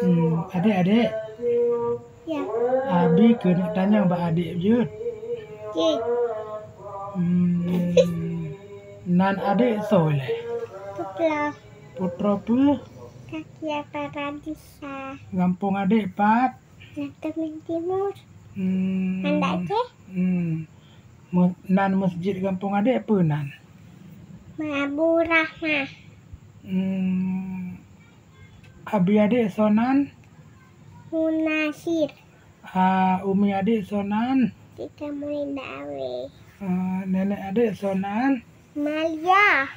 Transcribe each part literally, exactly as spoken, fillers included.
Hmm, adék-adék. Ya. Abi keuneuk tanyong bak adék jeuet. Jeuet. Hmm, nan adék soe lé? Putroe. Putroe peue? Kaki Paradisa. Gampông adék pat? Nanggroe Timur. Hmm. Banda Aceh. Hmm. Mu-, nan meuseujid gampông adék peue nan? Abu Rahmah. Hmm. Abi adék soe nan? Munasir. Ah, umi adék soe nan? Siti Mulinda Awe. Ah, nenek adék soe nan? Malia.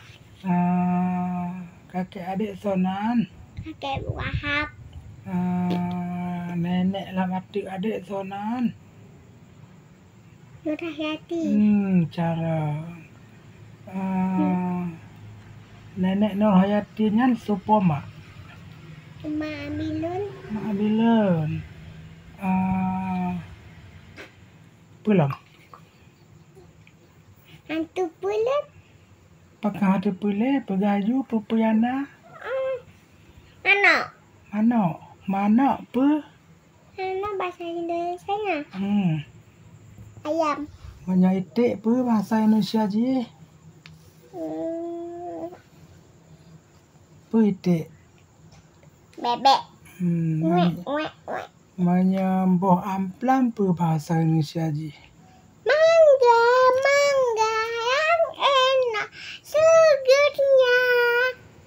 Ah, kakek adék soe nan? Kakek Wahab. Ah, nenek lam ateueh adék soe nan? Nurhayati. Hmm, cara. Ah, nenek Nurhayati nyan soe po mak? Mak Abilon. Mak Abilon. Ah, peue lom? Hantu peue lom? Pakon hantu peue lé? Peugah aju, peue-peue nyang na? Ah, manok. Manok. Manok peue? Manok bahasa Indonesia-nya. Hmm. Ayam. Meunyoe iték peue bahasa Indonesia jih? Hmm. Peue iték? Bebek. Hmm, wek, wek, wek. Meunyoe boh amplam peue bahasa Indonesia jih? Mangga, mangga yang enak, segernya.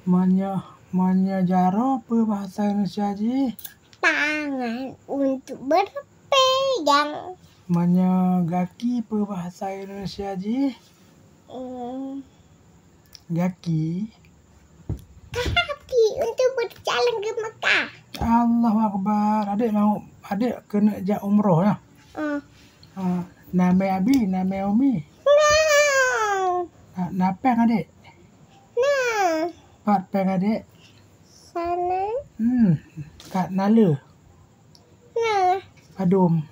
Meunyoe, meunyoe jaroe peue bahasa Indonesia jih? Tangan untuk berpegang. Meunyoe gaki peue bahasa Indonesia jih? Hmm. Gaki. Kaki untuk berjalan ke Mekah. Allahu Akbar. Adék mau, adék keuneuk jak umroh ya? Hmm. Ah, na mè abi, na mè umi? Nah. Na, na péng adék? Nah. Pat péng adék? Sana. Hmm, kat na le? Nah. Padum.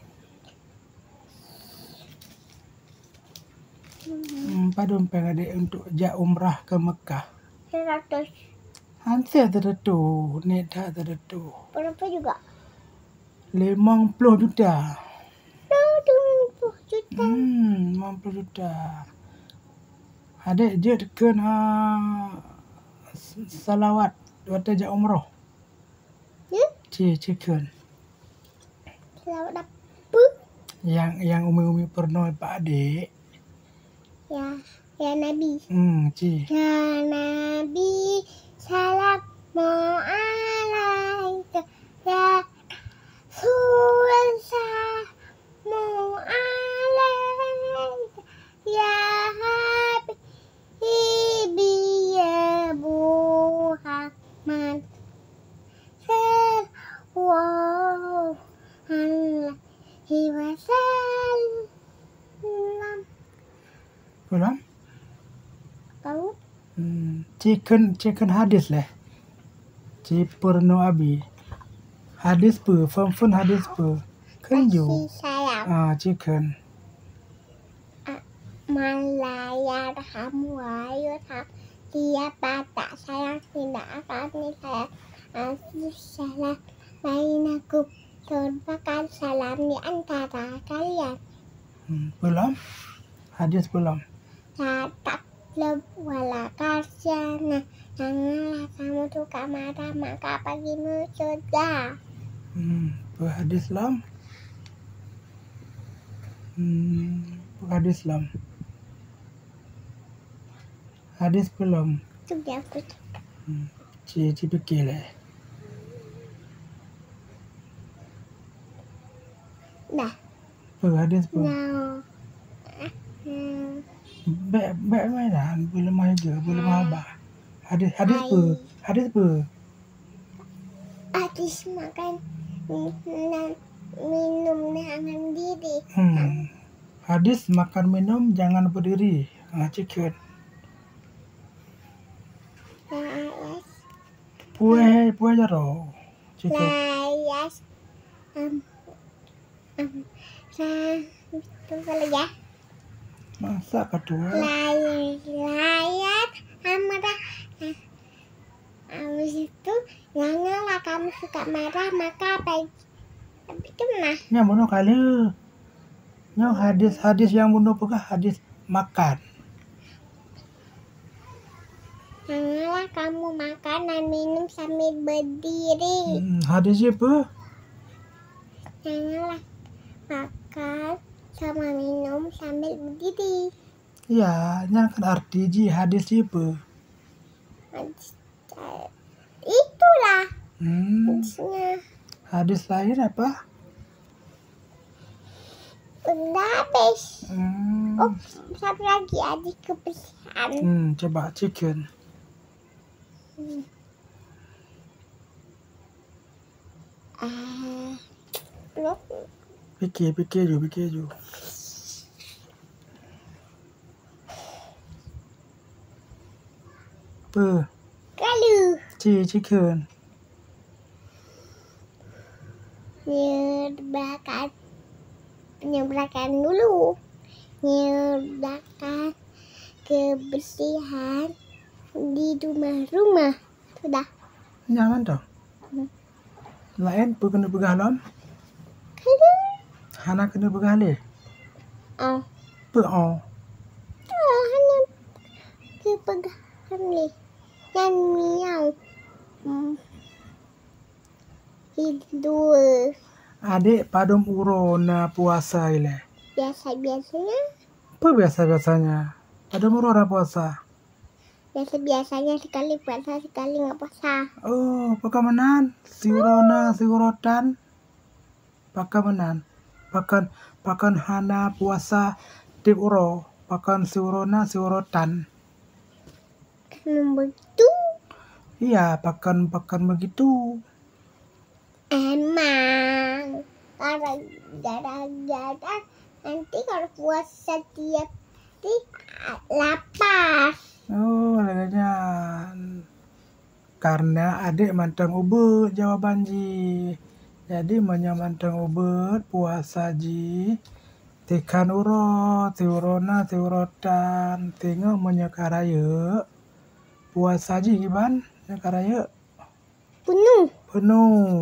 Hmm, padum péng adék untuk jak umrah ke Mekah? Seratus. Hanse seratus, nit that seratus. Berapa juga? Limong ploh juta. Limong ploh juta. Hmm, limong ploh juta. Adék jeuet kheun, ah, salawat watèe jak umroh. Hmm? Ci, ci kheun. Salawat apa? Nyang, nyang umi-umi peurunoe bak adék. Ya, ya Nabi. Hmm, ci. Ya Nabi, salamu alaika. Ya Rasul, salamu alaika. Ya Habib. Ibi ya Muhammad sallallahu alaihi wasallam. Pulang? Tahu? Hmm, ci kheun, ci kheun hadis lé. Ci peurunoe abi. Hadis peue? Phôn-phôn hadis peue? Kheun ju. Kasih sayang. Ah, ci kheun. A-, man la yarham wa yurham, siapa tak sayang tidak akan disayang. Afsyus salam bainakum, sebarkan salam di antara kalian. Hmm, peue lom? Hadis peue lom? La taghdab wa la takhsha, janganlah kamu suka marah maka bagimu surga. Hmm, peue hadis lom? Hmm, peue hadis lom? Hadis peue lom? Tu dia aku. Hmm, ci, ci pike lé. Dah. Peue hadis peue? Nyawa. Hmm. Bèk, bèk mainan, beuleumah iga, beuleumah haba. Hadis, hadis peue? Hadis peue? Hadis makan, mm, nan minum nan diri. Hmm. Hadis makan minum jangan berdiri. Ha, ci kheun. Layas. Puai, puai jaroe. Ci kheun. Layas. Em, em, sa-, apa lagi ya? Masa ka tuai? Lay-, layat amra, eh, Habis itu, janganlah kamu suka marah, maka apa itu mah? Nyan bunoe kali. Nyoe hadis-hadis nyang bunoe peugah hadis makan. Janganlah kamu makan dan minum sambil berdiri. Hmm, hadis jih peue? Janganlah makan sama minum sambil berdiri. Ya, nyan kan arti jih hadis jih peue? Hadis, eh, itulah. Hmm. Hadisnya. Hadis lain apa? Udah habis. Hmm. Oh, satu lagi, ada kebersihan. Hmm, coba cikan. Hmm. Ah, loh. Pikir, pikir ju, pikir ju. Peue? Kalu. Ci, cikan. Nyebarkan, nyebarkan dulu. Nyebarkan kebersihan di rumah-rumah. Sudah. Nyan mantong. Hmm. Laén peue keuneuk peugah lom? Keuneuk. Hana keuneuk peugah lé? Oh. Peue oh? Oh, hana keuneuk peugah lé. Nyan miau. Hmm. Hidung. Adék, padum uroe na puasa ilée? Biasa-biasanya. Peue biasa-biasanya? Padum uroe na puasa? Biasa-biasanya sekali puasa, sekali nggak puasa. Oh, pakon meunan? Siuroe na, siuroe tan? Pakon meunan? Pakon, pakon hana puasa tiep uroe? Pakon siuroe na, siuroe tan? Emang begitu? Iya, pakon, pakon begitu. Emang, gara-gara nanti kalau puasa tiap hari lapar. Oh, lagée nyan. Karena adék mantong ubit jawaban jih. Jadi, meunyoe mantong ubit puasa jih, tikhan uroe, siuroe na, siuroe tan, teungoh meunyoe ka rayeuk, puasa jih kiban, nyoe ka rayeuk? Penuh. Penuh.